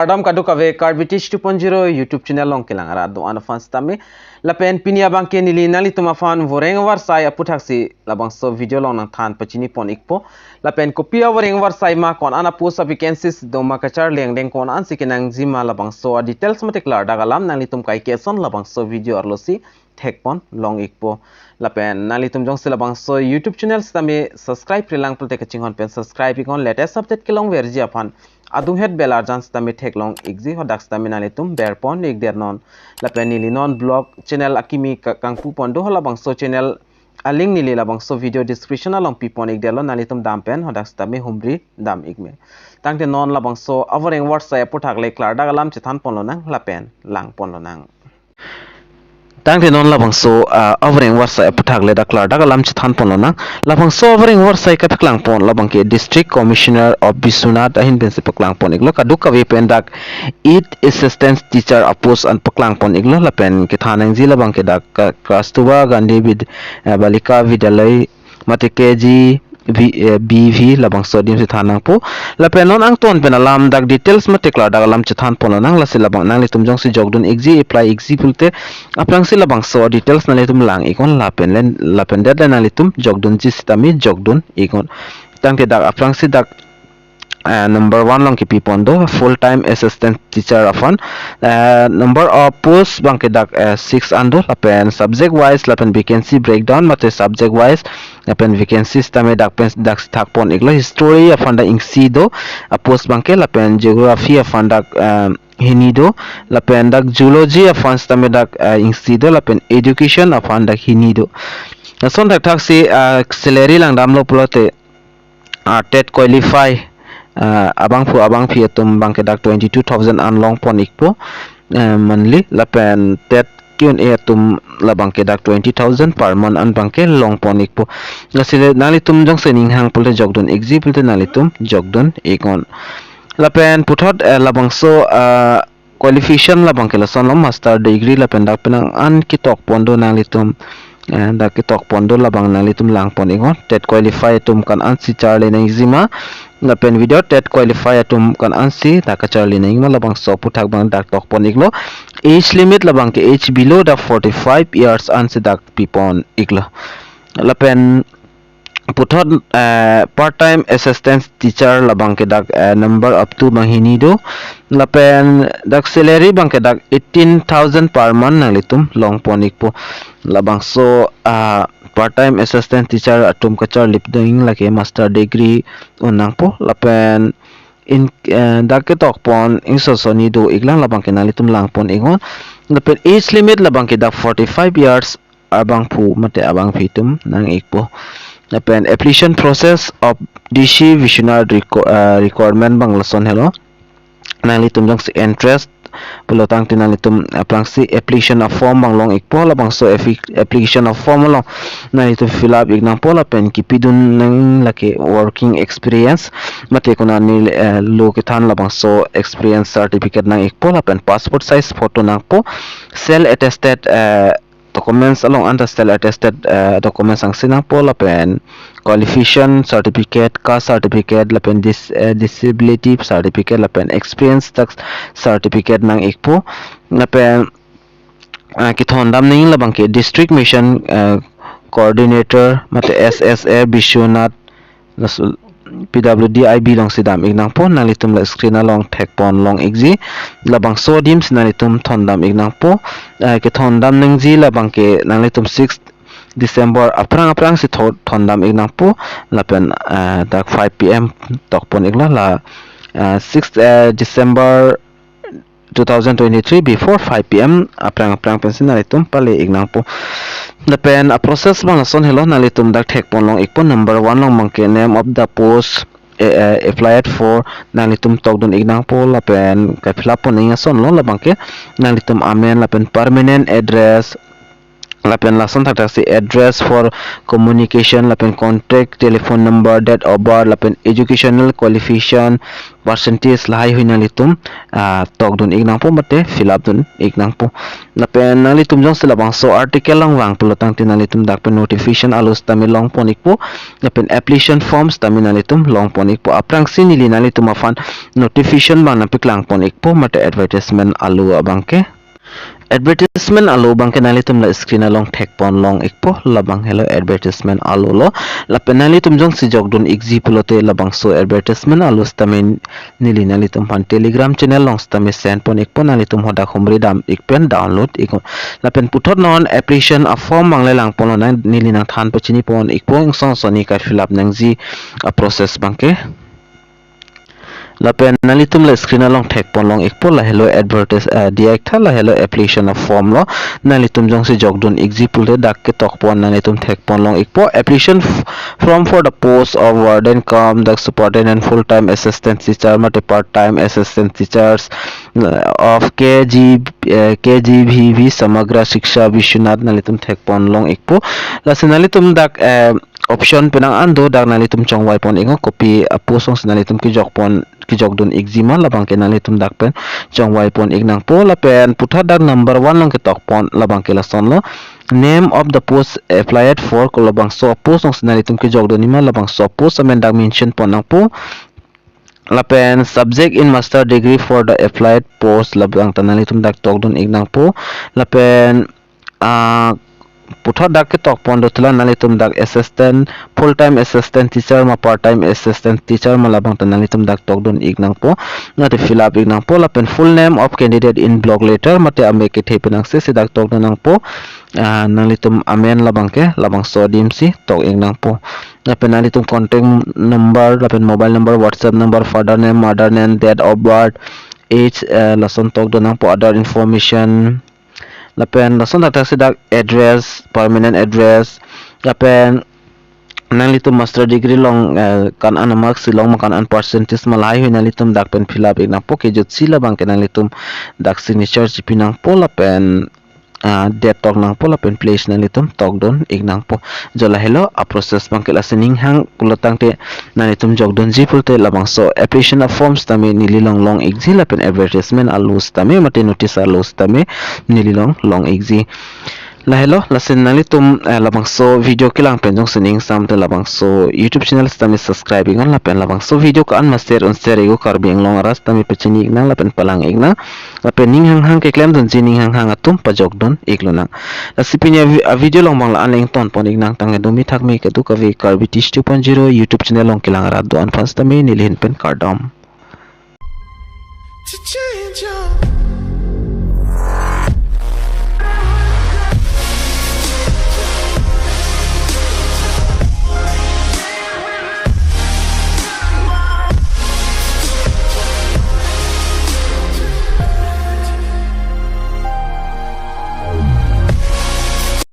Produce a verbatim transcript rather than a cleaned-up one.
Kardom kadokave, Karbi Teach two point zero YouTube channel along kelang arat do-an aphan sitame. Lapen pini abangke neli nanglitum aphan voreng varsai aputhaksi labangso video along nangthan pachini pon ikpo. Lapen kopi avoreng varsai ma, ko-an a-post, a-vacancies do ma, kacharli angdeng ko-an si kenangji ma, labangso a-details mate klardak alam nanglitum kaike ason labangso video arlosi thek pon long ikpo. Lapen nanglitum jongsi labangso YouTube channel sitame subscribe-re lang pulote kachinghon pen subscribe iknon, latest update kelongverji aphan adunghet bell arjan sitame theklong ikji, hadak sitame nanglitum ber pon ikdernon. Lapen neli non vlog channel akimi ka-, kangpu pon do, labangso channel a-link neli labangso video description along pi pon ikderlo, nanglitum dam pen hadak sitame humri dam ikme. Tangte non labangso avoreng varsai aputhak le klardak alam chethan pon lonang lapen lang pon lonang. Tangte non labangso, ah, avoreng varsai aputhak le dak klardak alam chethan pon lonang. Labangso avoreng varsai kapaklang pon labangke District Commissioner of Biswanath ahin pensi paklang pon iklo, kadokave pen dak eight assistant teacher a-post an paklang pon iklo. Lapen kethan nangji labangke dak Ka-, Kasturba Gandhi Vid-, eh, Balika Vidyalaya mate K G V, eh, B V labangso adim si than nangpo. Lapen non angton pen alam dak details mate klardak alam chethan pon lonang, lasi labang nanglitum jongsi jokdun ikji, apply ikji pulote aphrangsi labangso details nanglitum lang iknon lapen len, lapen det le nanglitum jokdunji sitame jokdun iknon. Tangte dak aphrangsi dak, eh, number one along kipi pon do, full time assistant teacher aphan. Eh, number of post abangke dak, eh, six an do, lapen subject wise lapen vacancy breakdown mate subject wise lapen vacancy sitame dak pen dak thak pon iklo. History aphan dak isi do a-post abangke, lapen geography aphan dak, eh, hini do, lapen dak zoology aphan sitame dak, eh, isi do, lapen education aphan dak hini do. Lason thakthaksi, eh, salary langdamlo pulote, ah, TET qualify, ah, abangphu abangphi atum abangke dak twenty-two thousand an long pon ikpo, eh, monthly, lapen TET Q and A atum labangke dak twenty thousand per month an abangke long pon ikpo. Lasi le nanglitum jongsi ninghang pulote jokdun ikji pulote nanglitum jokdun iknon. Lapen puthot, eh, labangso, ah, qualification labangke lasonlo, master degree lapen dak penang an ketok pon do nanglitum, eh, dak ketok pon do, labang nanglitum lang pon iknon. TET qualify atum ko-an si charli nangji ma, lapen without TET qualify atum ko-an si dak kacharli nangji ma, labangso aputhak abang dak tok pon iklo. Age limit labangke age below dak forty-five years an si dak pi pon iklo. Lapen puthot, eh, part time assistant teacher labangke dak, eh, number up to abang hini do, lapen dak salary abangke dak eighteen thousand per month nanglitum long pon ikpo. Labangso, ah, part time assistant teacher atum kacharli piding lake master degree un nangpo, lapen in, eh, dak ketok pon ingso soni do iklang, labangke nanglitum lang pon iknon. Lapen age limit labangke dak forty-five years abangphu mate abangphi atum nang ikpo. Lapen application process of D C Biswanath requ-, ah, requirement abang lason helo. Nanglitum jongsi interest pulo tangte nanglitum aphrangsi application a-form abang long ikpo, labangso applic-, application a-form along nanglitum fill up ik nangpo, lapen kipidun nang lake working experience mate konat ne, eh, lo kethan labangso experience certificate nang ikpo, lapen passport size photo nangpo, self attested, eh, documents along anta self attested, eh, documents angsi nangpo, lapen qualification certificate, caste certificate, lapen dis-, eh, disability certificate, lapen experience tax certificate nang ikpo, lapen, eh, kethondam nangji labangke district mission, eh, coordinator mate S S A Biswanath, laso P W D I B alongsi dam ik nangpo, nanglitum la screen along thek pon long ikji. Labangso adim si nanglitum thondam ik nangpo. Eh, kethondam nangji labangke nanglitum six December aphrang aphrang si tho-, thondam ik nangpo. Lapen, eh, dak five P M tok pon iklo, la, eh, six, eh, December two thousand twenty-three before five P M aphrang aphrang pensi nanglitum pale ik nangpo. Lapen a-process abang lason helo, nanglitum dak thek pon long ikpo. Number one along abangke name of the post, eh, eh, applied for, nanglitum tokdun ik nangpo, lapen ka-fill up pon nangji asonlo, labangke nanglitum amen lapen permanent address, Lapen lason thakthak si address for communication, lapen contact, telephone number, date of birth, lapen educational qualification, percentage lahaihui nanglitum, ah, tokdun ik nangpo mate fill up dun ik nangpo. Lapen nanglitum jongsi labangso article along vang pulo tangte nanglitum dak pen notification alo sitame longpon ikpo. Lapen application form sitame nanglitum longpon ikpo. Aphrangsi neli nanglitum aphan notification abang nangpaklangpon ikpo mate advertisement alo abangke. Advertisement alo abangke nanglitum la screen along thekpon long ikpo, labang helo advertisement alo lo. Lapen nanglitum jongsi jokdun ikji pulote labangso advertisement alo sitame neli nanglitum aphan Telegram channel along sitame send pon ikpo, nanglitum hadak humri dam ik pen download ik. Lapen puthot non application a form abang le langponlo, nang neli nangthan pachinipon ikpo, ingson soni ka fill up nangji a process abangke. Lapen nanglitum la screen along thekpon long ikpo, lahelo advertise, eh, diak tha, lahelo application a form lo. Nanglitum jongsi jokdun ikji pulote dak ketokpon nanglitum thekpon long ikpo. Application f-, form for the post of warden cum dak superintendent, full time assistant teacher mate part time assistant teachers, eh, of K G, eh, K G V V Samagra Shiksha Vishwanath nanglitum thekpon long ikpo. Lasi nanglitum dak, eh, option penang an do, dak nanglitum chongvaipon iknon, kopi a post alongsi nanglitum kejokpon, kejokdun ikji ma, labangke nanglitum dak pen chongvaipon ik nangpo. Lapen puthot dak number one along ketokpon, labangke lason lo, name of the post applied for, ko labangso a post alongsi nanglitum kejokdunji ma, labangso a post amen dak mention pon nangpo. Lapen subject in master degree for the applied post, labang ta nanglitum dak tokdun ik nangpo. Lapen, ah, puthot dak ketokpon do tula nanglitum dak assistant, full time assistant teacher ma part time assistant teacher ma, labang ta nanglitum dak tokdun ik nangpo, mate fill up ik nangpo. Lapen full name of candidate in block letter mate amek kethe penang si si dak tokdun nangpo. Ah, nanglitum amen labangke labangso adim si tok ik nangpo. Lapen nanglitum contact number, lapen mobile number, WhatsApp number, father name, mother name, date of birth, age, eh, lason tokdun nangpo, other information. Lapen lason thakthak si dak address, permanent address. Lapen nanglitum master degree along, eh, ko-an a marks si long ma, ko-an a percentage ma, lahaihui nanglitum dak pen fill up ik nangpo. Kejutsi labangke nanglitum dak signature chipi nangpo, lapen, ah, date tok nangpo, lapen place nanglitum tokdun ik nangpo. Jo lahelo a process abangke. Lasi ning hang pulo tangte nanglitum jokdunji pulote labangso application a form sitame neli along long ikji, lapen advertisement alo sitame mate notice alo sitame neli along long ikji. Lahelo, lasi nanglitum, eh, labangso video kelang pen jongsi ning ingsamte labangso YouTube channel sitame subscribe iknon, lapen labangso video ko-an ma share un share iknon, Karbi Anglong arat sitame pachini iknang lapen palang iknang. Lapen ning hang hang keklemdunji ning hang hang atum pajokdun iklonang. Lasi pini a vi-, a video along abang la-an le ingtonpon iknang, tangte dumi thakmi kadokave Karbi Teach two point zero YouTube channel along kelang arat do-an aphan sitame neli ahin pen kardom.